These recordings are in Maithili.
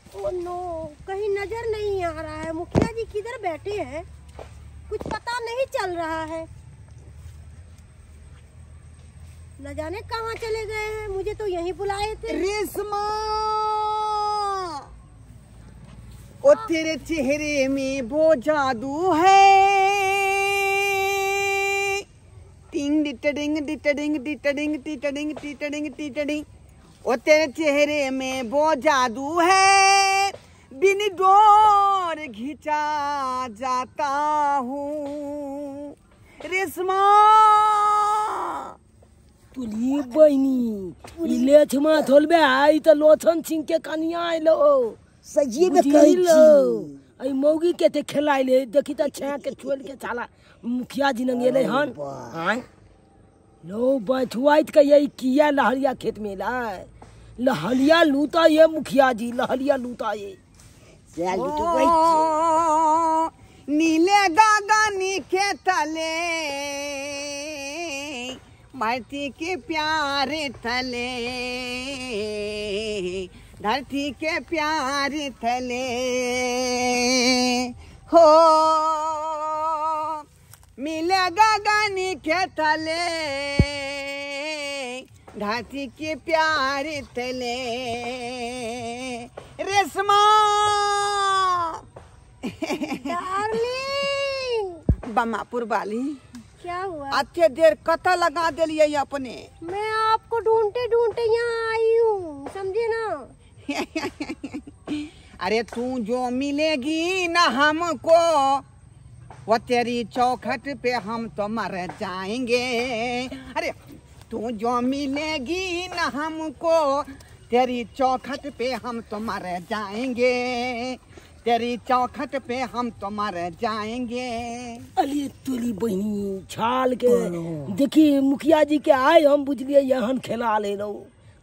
ओ नो, कहीं नजर नहीं आ रहा है। मुखिया जी किधर बैठे हैं, कुछ पता नहीं चल रहा है। न जाने कहाँ चले गए हैं, मुझे तो यहीं बुलाए थे। रेशमा, ओ तेरे चेहरे में वो जादू है। टिंग डिटडिंग डिटडिंग डिटडिंग टिटडिंग टिटडिंग टिटडिंग। ओ तेरे चेहरे में वो जादू है, बिन डोर खींचा जाता हूँ। रेशमा तुली बहिनी लेछमा थोलबे आई त लोछन सिंह के कनिया आइलो। सही में कहै छी। आई मौगी के ते खेलाइले देखी त छा के छोड़ के छाला मुखिया जी नंग एलै हन। आय लो बैठुआइत के यही किया लहरिया खेत में लाए लहलिया लूता ये मुखिया जी लहलिया लूता ये नीले गागानी के तले धरती के प्यारे थले, धरती के प्यारे थले हो मिले गगनी के थले, धरती के प्यारे थले। रेशमा डार्लिंग बमापुर वाली, क्या हुआ? अत्य देर कता लगा दिलिए अपने। मैं आपको ढूंढते ढूंढते यहाँ आई हूँ, समझे ना। अरे तू जो मिलेगी ना हमको, वो तेरी चौखट पे हम तो मर जाएंगे। अरे तू जो मिलेगी ना हमको, तेरी चौखट पे हम तो मर जाएंगे, तेरी चौखट पे हम तो मर जाएंगे। अली तुली बहिनी छाल के देखी मुखिया जी के आए हम बुझलिए यहन खेला ले लो।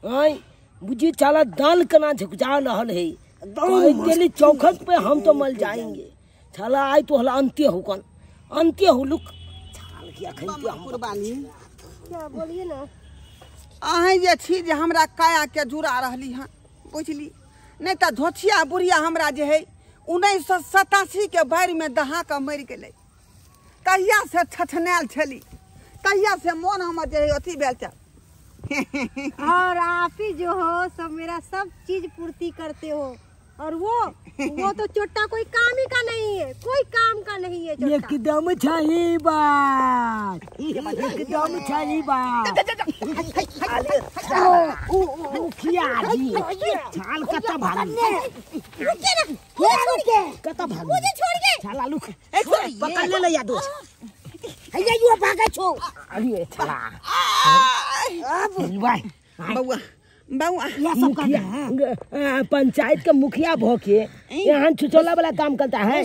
आय बुझी छाला दाल कना झुकजा रहल है, तेरी चौखट पे हम तो मर जाएंगे। छाला आय तो हला अंत्य हुकन अंत्य हुलुक छाल के अखन के हम कुर्बानी। क्या बोलिए ना। अहें जे छी जे हमरा काया के जुड़ा रहली हन बुझली, नहीं त धोछिया बुढ़िया हमरा जे है 1987 के बाढ़ि में दहा के मरि गेलै, तहिया से छछनायल छली, तहिया से मोन हमर जे अथी भेल छै। और आप ही जो हो सब मेरा सब चीज पूर्ति करते हो, और वो तो चोट्टा कोई काम ही का नहीं है, कोई काम का नहीं है। एकदम सही बात, एकदम सही बात। मुखिया जी छाल कत्ता भागी, कत्ता भागी, मुझे छोड़ के छाला लुक पकड़ ले या दोस्त हैया you भागे छो। अरे छाला भाई बउआ बउआ मुखिया पंचायत का मुखिया भोके यहाँ छुचोला वाला काम करता है।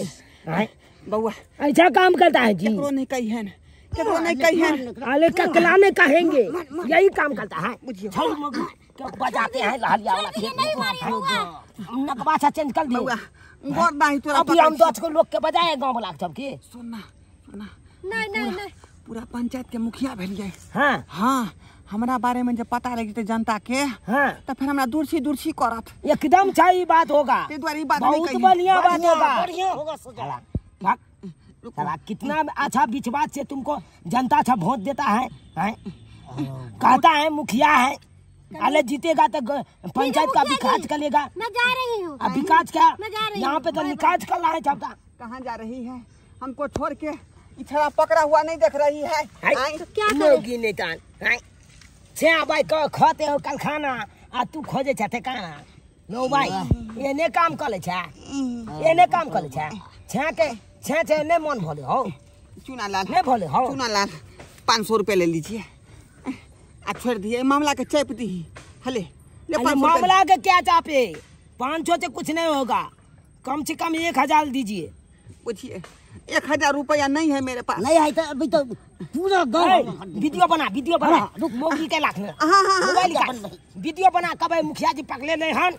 बउआ ऐसा काम करता है जी, केकरो नहीं कही है, केकरो नहीं कही है, अरे ककला ने कहेंगे यही काम करता है। बजाते हैं लहलिया वाला खेत में नकबा सा चेंज कर दिया बउआ गोर नाही तोरा। अभी हम दस को लोग के बजाए गांव वाला सब के। सुनना सुनना, नहीं नहीं नहीं, पूरा पंचायत के मुखिया भेलिए। हां हां, हमरा बारे में जब पता लगी तो जनता के, हाँ, तो फिर हमरा दूरसी दूरसी करत। एकदम सही बात होगा, ते द्वारी बात नहीं बहुत बढ़िया बात होगा, बढ़िया होगा। साला साला कितना अच्छा बिचवात से तुमको जनता अच्छा वोट देता है, हैं? कहता है मुखिया है, अरे जीतेगा तो पंचायत का विकास करेगा। मैं जा रही हूँ। अब विकास क्या यहाँ पे तो निकाज कर रहा है सबका। कहाँ जा रही है हमको छोड़ के, इछड़ा पकड़ा हुआ नहीं देख रही है। तो क्या करें? छे भाई खाते हो कल खाना आ तू खोजे छे काना लो भाई एने काम कर ले छे, एने काम कर ले छे, छे के छे छे ने मन भले हो। चुना लाल नहीं भले हो। चुना लाल 500 रुपये ले लीजिए आ छोड़ दिए मामला के चाप दी। हले ले 500 मामला के क्या चापे, 500 से कुछ नहीं होगा, कम से कम 1000 दीजिए। पूछिए 1000 रुपया नहीं है मेरे पास। नहीं है तो अभी तो पूरा गांव वीडियो बना, वीडियो बना, रुक मौगी के लाख में मोबाइल का वीडियो बना। कब मुखिया जी पकड़े नहीं हन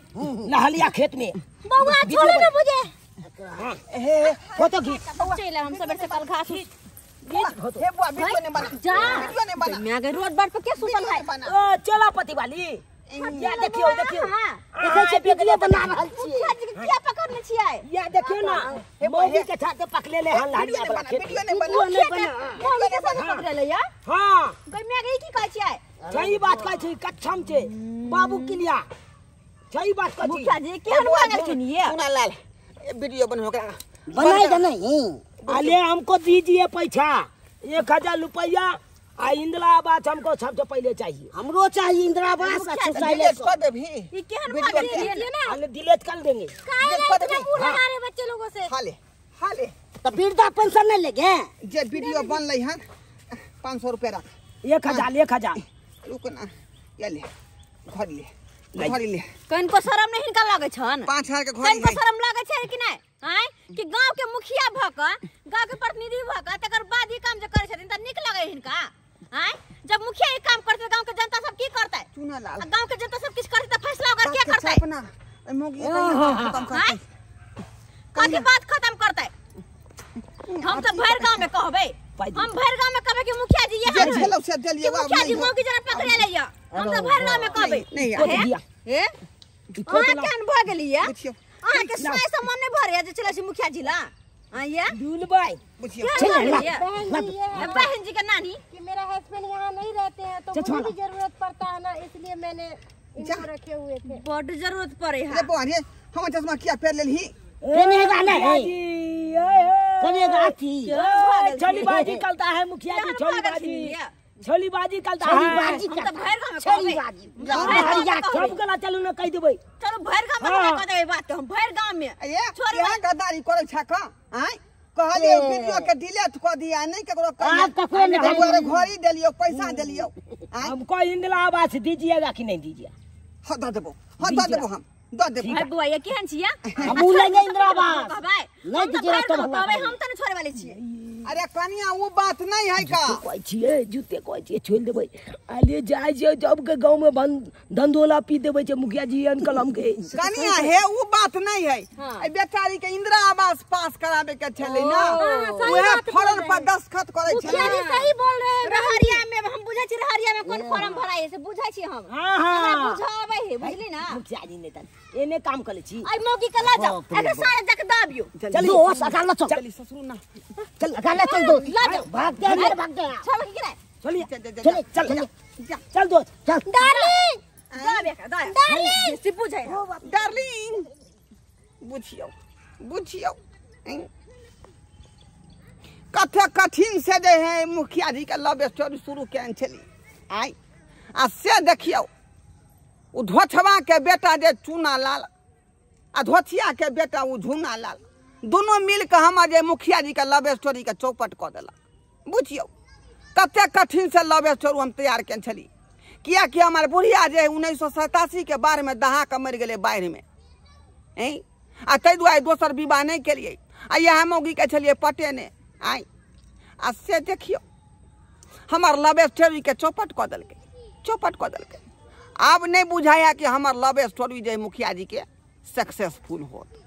लहलिया खेत में। बउआ छोड़ो ना मुझे। हे फोटो खींच। चल हम सब से कल घास हे बुआ वीडियो ने बना, जा वीडियो ने बना। मैं गई रोड पर के सुतल है। ओ चला पति वाली या देखियो देखियो देखै छै वीडियो बना रहल छियै। मुखिया जी के किया पकड़ने छियै? या देखियो ना मौगी के छाते पकड़ले ले हन लहरिया वाला खेत। वीडियो नहीं बना, वीडियो नहीं बना, मौगी के साथ पकड़ले या? हां गई मैं गई की कहै छियै? सही बात कहै छी, कच्छम छै बाबू किलिया, सही बात कहै छी। मुखिया जी केहन भऽ गेलखिन ये? सुना लाल वीडियो बन ओकरा बनाई दे नहीं। अले हमको दीजिए पैसा 1000 रुपया आ इंदिरा आवास हमको सबसे पहले चाहिए। हमरो चाहिए इंदिरा आवास। अच्छा कर देबी ई केहन भऽ गेलखिन ना? अले डिलीट कर देंगे। काहे इतना मुंह लगा रहे बच्चे लोगों से? हाले हाले तो वृद्धा पेंशन नहीं लेगे? जे वीडियो बनलै हन 500 रुपया रख। 1000 1000 रुक ना, ये ले घर ले घर ले। कनको शरम नहीं हिनका लागै छन? 5000 के घर कनको शरम लागै छै कि नै? आय कि गांव के मुखिया भ क गांव के प्रतिनिधि भ क तकर बाद ई काम जे करै छथिन त नीक लागै हिनका? आय जब मुखिया ई काम करतै गांव के जनता सब की करतै? चुना लाल गांव के जनता सब किछ करतै त फैसला ओकर के करतै? अपना मोगी खत्म करतै। कथि बात खत्म करतै? हम त भर गांव में कहबै, हम भर गांव में कहबै कि मुखिया जी ये जे छलो से देलियै, मुखिया जी मौगी जरा पकड़े लैया। हम त भर गांव में कहबै। नहीं हे अहाँ केहन भ गेलियै? अहाँ के सोए से मन नहीं भरैया जे चलै छी मुखिया जी ला? आइया दुलबाई बुझियो बहन जी के नानी कि मेरा हस्बैंड यहाँ नहीं रहते हैं तो मुझे भी जरूरत पड़ता है ना, इसलिए मैंने इनको रखे हुए थे। बड़ जरूरत पड़े है। रे बहन हम चश्मा किया पहन लेलही? पहनेगा नहीं करेगा अथी छली बाजी करता है मुखिया जी, छली बाजी छली बाजी करता है। हम त भर गांव में छली बाजी सब गला चलू ना कह देबै। चलू भर गांव में कह देबै बात। हम भर गांव में छोरी गद्दारी करै छ का? आय कहलियो वीडियो के डिलीट क दिया नहीं केकरो आप ककरो नहीं कहलियो, घरी देलियो पैसा देलियो। हमको इंदिरा आवास दीजिएगा कि नहीं दीजिए? हां the देबो, हां the देबो, हम the देबो। भाई बुआ ये केहन छिया? हम लेंगे इंदिरा आवास नहीं दीजिएगा तो हम त नहीं छोड़े वाले छियै। अरे कनिया वो बात नहीं है का कोई छियै जूते कोई छियै छोड़ देबै। अले जाय छै जब के गांव में धंधोला पी देबै छै मुखिया जी अनकल हम के। कनिया हे वो बात नहीं है। ए बेचारी के इंदिरा आवास पास कराबे के छलै ना, ओहे फॉर्म पर दस्तखत करै छलै। मुखिया जी सही बोल रहे हैं। रहरिया में हम बुझै छी, रहरिया में कोन फॉर्म भराय से बुझै छी हम। हां हां हमरा बुझाबै है बुझली ना। मुखिया जी ने त एने काम करै छी। आई मौगी के ला जाओ एकर सारा जक दाबियो। चल दोस्त अकाल चल चली ससुर ना चल अकाल चल दोस्त भागते हैं भागते हैं। चल की रे चलिए चल चल चल दोस्त चल डार्लिंग दाबे का दाबे डार्लिंग से बुझै डार्लिंग बुझियो बुझियो कथे कठिन से जे है मुखिया जी के लव स्टोरी शुरू केने छली आई आ से देखियो उ धोछवा के बेटा जे चूना लाल आ धोछिया के बेटा उ झूना लाल दोनों मिल के हमर जे मुखिया जी के लव स्टोरी के चौपट कऽ देलक। बुझियो कते कठिन से लव स्टोरी हम तैयार केने छली, कियाकि हमार बुढ़िया जे 1987 के बाढ़ में दहा के मरि गेलै बाढ़ि में आ ताहि दुआरे दोसर विवाह नहीं केलियै आ इएह मौगी के छलियै पटेने आइ आ से देखियो हमर लव स्टोरी के चौपट कऽ देलकै, चौपट कऽ देलकै। आब नहीं बुझाया कि हमर लव स्टोरी जे मुखिया जी के सक्सेसफुल होत।